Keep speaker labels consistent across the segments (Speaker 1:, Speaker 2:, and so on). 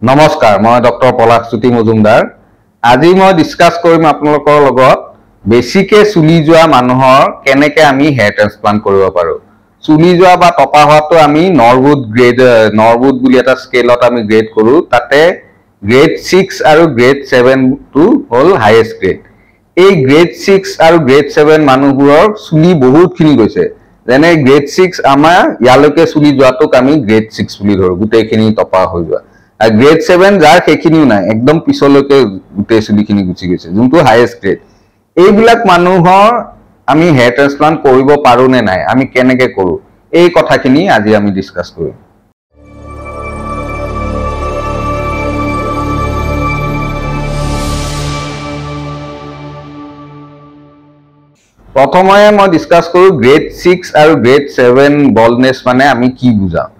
Speaker 1: নমস্কাৰ, মই ডক্টৰ পলাশজ্যোতি মজুমদাৰ। আজি মই ডিছকাছ কৰিম আপোনালোকৰ লগত বেছিকে চুলি যোৱা মানুহৰ কেনেকে আমি হেয়াৰ ট্ৰান্সপ্লান্ট কৰিব পাৰোঁ। চুলি যোৱা বা টপা হোৱাটো আমি নৰউড গ্ৰেড, নৰউড বুলি এটা স্কেলত আমি গ্ৰেড কৰোঁ। তাতে গ্ৰেড 6 আৰু গ্ৰেড 7টো হ'ল হাইয়েষ্ট গ্ৰেড। এই গ্ৰেড 6 আৰু গ্ৰেড 7 মানুহবোৰৰ চুলি বহুতখিনি গৈছে। যেনে গ্ৰেড 6 আমাৰ ইয়ালৈকে চুলি যোৱাটোক আমি গ্ৰেড 6 বুলি ধৰোঁ, গোটেইখিনি টপা হৈ যোৱা। আৰু গ্ৰেড 7 যাৰ সেইখিনিও নাই, একদম পিছলৈকে গোটেই চুলিখিনি গুচি গৈছে, যোনটো হাইয়েষ্ট গ্ৰেড। এইবিলাক মানুহৰ আমি হেয়াৰ ট্ৰান্সপ্লান্ট কৰিব পাৰোঁ নে নাই, আমি কেনেকে কৰোঁ, এই কথাখিনি আজি আমি ডিছকাছ কৰিম। প্ৰথমে মই ডিছকাছ কৰোঁ গ্ৰেড 6 আৰু গ্ৰেড 7 বল্ডনেছ মানে আমি কি বুজাওঁ।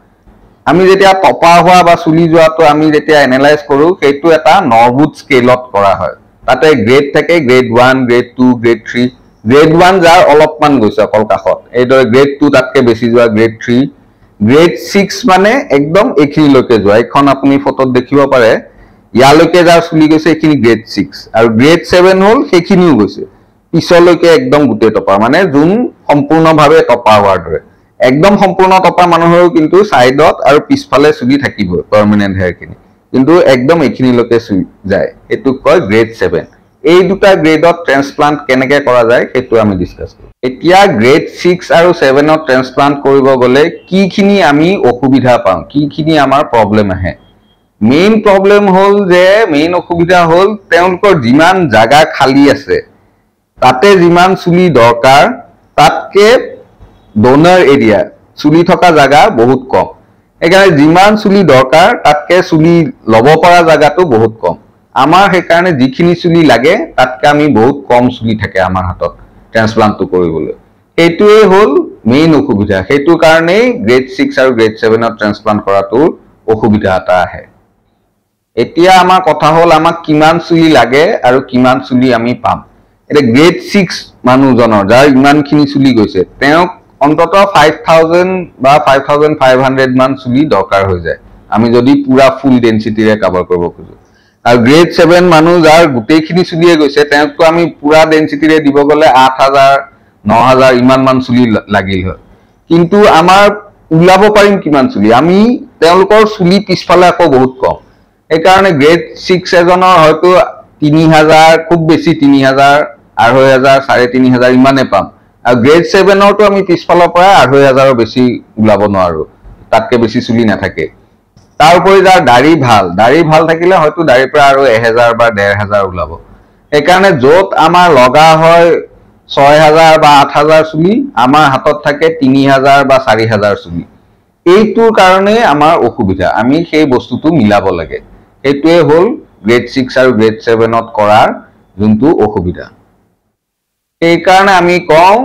Speaker 1: আমি যেতিয়া টপা হোৱা বা চুলি যোৱাটো আমি যেতিয়া এনালাইজ কৰোঁ, সেইটো এটা নৰউড স্কেলত কৰা হয়। তাতে গ্ৰেড থাকে, গ্ৰেড 1, গ্ৰেড 2, গ্ৰেড 3। গ্ৰেড 1 যাৰ অলপমান গৈছে অকল কাষত, এইদৰে গ্ৰেড 2 তাতকে বেছি যোৱা, গ্ৰেড 3। গ্ৰেড 6 মানে একদম এইখিনিলৈকে যোৱা, এইখন আপুনি ফটোত দেখিব পাৰে, ইয়ালৈকে যাৰ চুলি গৈছে এইখিনি গ্ৰেড 6। আৰু গ্ৰেড 7 হ'ল সেইখিনিও গৈছে পিছলৈকে একদম গোটেই টপা, মানে যোন সম্পূৰ্ণভাৱে টপা হোৱাৰ দৰে। একদম সম্পূৰ্ণ টপা মানুহৰো কিন্তু ছাইডত আৰু পিছফালে চুলি থাকিব, পাৰ্মানেণ্ট হেয়াৰখিনি, কিন্তু একদম এইখিনিলৈকে চুলি যায়, সেইটোক কয় গ্ৰেড 7। এই দুটা গ্ৰেডত ট্ৰেন্সপ্লান্ট কেনেকে কৰা যায় সেইটো আমি ডিছকাছ কৰিম। এতিয়া গ্ৰেড 6 আৰু 7ত ট্ৰেন্সপ্লান্ট কৰিব গ'লে কিখিনি আমি অসুবিধা পাওঁ, কিখিনি আমাৰ প্ৰব্লেম আহে। মেইন প্ৰব্লেম হ'ল যে, মেইন অসুবিধা হ'ল তেওঁলোকৰ যিমান জাগা খালী আছে তাতে যিমান চুলি দৰকাৰ তাতকে ডোনাৰ এৰিয়া, চুলি থকা জাগা বহুত কম। সেইকাৰণে যিমান চুলি দৰকাৰ তাতকে চুলি ল'ব পৰা জাগাটো বহুত কম আমাৰ। সেইকাৰণে যিখিনি চুলি লাগে তাতকে আমি বহুত কম চুলি থাকে আমাৰ হাতত ট্ৰেন্সপ্লান্টটো কৰিবলৈ। সেইটোৱেই হ'ল মেইন অসুবিধা। সেইটো কাৰণেই গ্ৰেড 6 আৰু গ্ৰেড 7ত ট্ৰেন্সপ্লান্ট কৰাটোৰ অসুবিধা এটা আহে। এতিয়া আমাৰ কথা হ'ল আমাক কিমান চুলি লাগে আৰু কিমান চুলি আমি পাম। এতিয়া গ্ৰেড 6 মানুহজনৰ যাৰ ইমানখিনি চুলি গৈছে, তেওঁক অন্ততঃ 5000 বা 5500 মান চুলি দৰকাৰ হৈ যায়, আমি যদি পুৰা ফুল ডেঞ্চিটিৰে কাভাৰ কৰিব খোজোঁ। আৰু গ্ৰেড 7 মানুহ যাৰ গোটেইখিনি চুলিয়ে গৈছে, তেওঁকতো আমি পুৰা ডেঞ্চিটিৰে দিব গ'লে 8000, 9000 ইমান মান চুলি লাগিল হয়। কিন্তু আমাৰ ওলাব পাৰিম কিমান চুলি, আমি তেওঁলোকৰ চুলি পিছফালে আকৌ বহুত কম। সেইকাৰণে গ্ৰেড 6 এজনৰ হয়তো 3000, খুব বেছি 3000, 2500, 3500 ইমানে পাম। আৰু গ্ৰেড 7ৰতো আমি পিছফালৰ পৰা 2500ৰ বেছি ওলাব নোৱাৰো, তাতকে বেছি চুলি নাথাকে। তাৰ উপৰি যাৰ দাড়ি ভাল, দাড়ি ভাল থাকিলে হয়তো দাড়িৰ পৰা আৰু 1000 বা 1500 ওলাব। সেইকাৰণে য'ত আমাৰ লগা হয় 6000 বা 8000 চুলি, আমাৰ হাতত থাকে 3000 বা 4000 চুলি। এইটোৰ কাৰণেই আমাৰ অসুবিধা, আমি সেই বস্তুটো মিলাব লাগে। সেইটোৱে হ'ল গ্ৰেড 6 আৰু গ্ৰেড 7ত কৰাৰ যোনটো অসুবিধা। সেইকাৰণে আমি কওঁ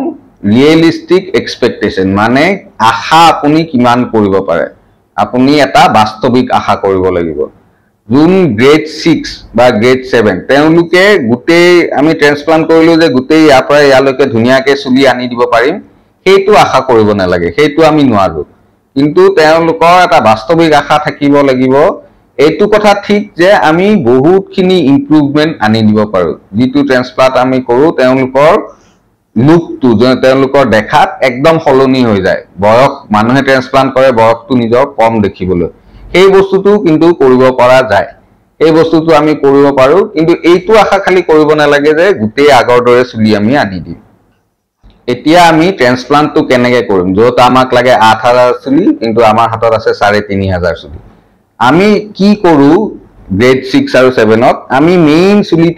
Speaker 1: ৰিয়েলিষ্টিক এক্সপেক্টেশ্যন, মানে আশা আপুনি কিমান কৰিব পাৰে, আপুনি এটা বাস্তৱিক আশা কৰিব লাগিব। যোন গ্ৰেড 6 বা গ্ৰেড 7 তেওঁলোকে গোটেই আমি ট্ৰেন্সপ্লান্ট কৰিলোঁ যে গোটেই ইয়াৰ পৰা ইয়ালৈকে ধুনীয়াকে চুলি আনি দিব পাৰিম, সেইটো আশা কৰিব নালাগে, সেইটো আমি নোৱাৰোঁ। কিন্তু তেওঁলোকৰ এটা বাস্তৱিক আশা থাকিব লাগিব। এইটো কথা ঠিক যে আমি বহুতখিনি ইম্প্ৰুভমেণ্ট আনি দিব পাৰোঁ। যিটো ট্ৰেন্সপ্লান্ট আমি কৰোঁ তেওঁলোকৰ লুকটো, তেওঁলোকৰ দেখাত একদম সলনি হৈ যায়। বয়স, মানুহে ট্ৰেন্সপ্লান্ট কৰে বয়সটো নিজৰ কম দেখিবলৈ, সেই বস্তুটো কিন্তু কৰিব পৰা যায়, সেই বস্তুটো আমি কৰিব পাৰোঁ। কিন্তু এইটো আশা খালি কৰিব নালাগে যে গোটেই আগৰ দৰে চুলি আমি আনি দিম। এতিয়া আমি ট্ৰেন্সপ্লান্টটো কেনেকে কৰিম, য'ত আমাক লাগে 8000 চুলি কিন্তু আমাৰ হাতত আছে 3500 চুলি। আমি কি কৰোঁ গ্ৰেড 6 আৰু 7ত আমি মেইন চুলি